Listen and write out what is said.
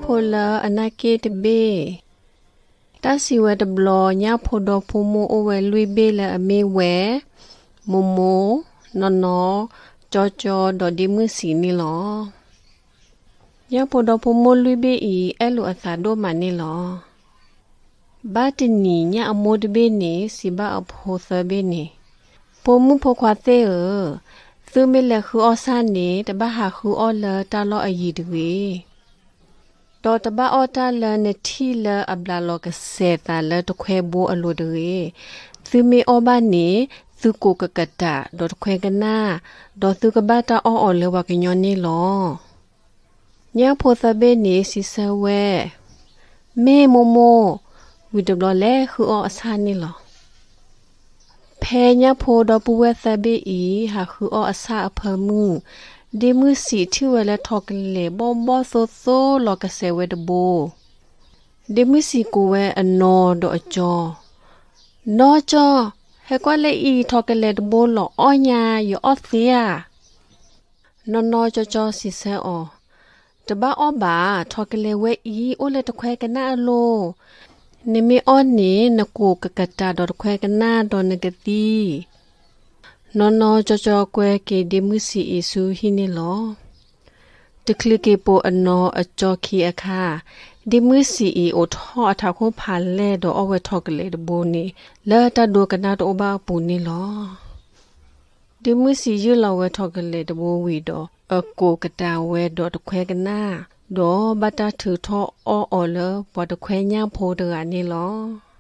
ဖိလၢအနၢ်က့ၣ်တဘ့ၣ်. တၢ်စံးဝဲတဘျီ ညၣ်ဖိဒီဖိမိၢ်အိၣ်ဝဲလွံၢ်ဘ့ၣ်လၢအမ့ၢ်ဝဲ, မိၢ်မိၢ်, နီၢ်နီၢ်, ကၠီကၠီ ဒီးဒ့မုၢ်စံးန့ၣ်လီၤ. ညၣ်ဖိဒီဖိမိၢ်လွံၢ်ဘ့ၣ်အံၤ အဲၣ်လိာ်အသးဒိၣ်မးန့ၣ်လီၤ. ဘၣ်တနံၤ ညၣ်အမိၢ်တဘ့ၣ်န့ၣ် စံးဘၣ်အဖိသၢဘ့ၣ်န့ၣ်, ဖိမုၣ်ဖိခွါသ့ၣ်ဧၢ, သုမ့ၢ်လဲၤဃုအီၣ်ဆၣ်န့ၣ် တဘၣ်ဟးဃုအီၣ်လၢတၢ်လီၢ်အယံၤတဂ့ၤ. ဒီးတဘၣ်အီၣ်တၢ်လၢနထံၣ်လၢအဘျးလီၤကစဲၤသးလၢတခွဲဘိအလိၤတဂ့ၤ. သုမ့ၢ်အီၣ်ဘၣ်န့ၣ် သုကိးကကတာ်ဒီးတခွဲကနၣ်, ဒီးသုကဘၣ်တၢ်အီၣ်အီၤလၢပှၤကညီန့ၣ်လီၤ. ညၣ်ဖိသၢဘ့ၣ်န့ၣ်စံးဆၢဝဲ, မ့ၢ်မိၢ်မိၢ်, ဝံၤတဘျီလဲၤဃုအီၣ်အဆၣ်န့ၣ်လီၤ. ဖဲညၣ်ဖိဒီပုၢ်ဝဲၢ်သၢဘ့ၣ်အံၤ ဟးဃုအီၣ်အဆၣ်အဖၢမုၢ်, ဒ့မုၢ်စံးထံၣ်ဝဲလၢထိးကလဲာ်ဘီၣ်ဘီၣ်သိသိလီၤကစဲၤဝဲတဘိ. ဒ့မုၢ်စံးကိးဝဲအနီၢ်ဒီးအကၠီ, နီၢ်ကၠီ, ဟဲကွၢ်လၢအံၤ ထိးကလဲာ်တဘိလီၤအီၣ်ညါ ယအီၣ်သ့ဧါ. နီၢ်နီၢ်ကၠီကၠီစံးဆၢအီၤ, တဘၣ်အီၣ်ဘၣ်, ထိးကလဲာ်ဝဲအံၤ အိၣ်လၢတခွဲကနၣ်အလိၤ. နမ့ၢ်အီၣ်န့ၣ် နကိးကကတာ်ဒီးတခွဲကနၣ်ဒီးနကသံ. နီၢ်နီၢ်ကၠီကၠီကွဲက့ၤဒ့မုၢ်စံးအံၤဆူဟံၣ်န့ၣ်လီၤ. တချုးက့ၤပိာ်အနီၢ်အကၠီခံအခါ, ဒ့မုၢ်စံးအံၤအိးထီၣ်အထးခိၣ်ဖးလဲၢ်ဒီးအီၣ်ဝဲထိးကလဲာ်တဘိန့ၣ် လၢတၢ်ဒိကနၣ်တအိၣ်ဘၣ်အပူၤန့ၣ်လီၤ. ဒ့မုၢ်စံးယုၢ်လီၤဝဲထိးကလဲာ်တဘိဝံၤဒီး အကိးကတာ်ဝဲဒီးတခွဲကနၣ်, ဒီးဘၣ်တၢ်ထုးထီၣ်အီၣ်အီၤလၢပှၤတခွဲညၣ်ဖိတဂၤန့ၣ်လီၤ.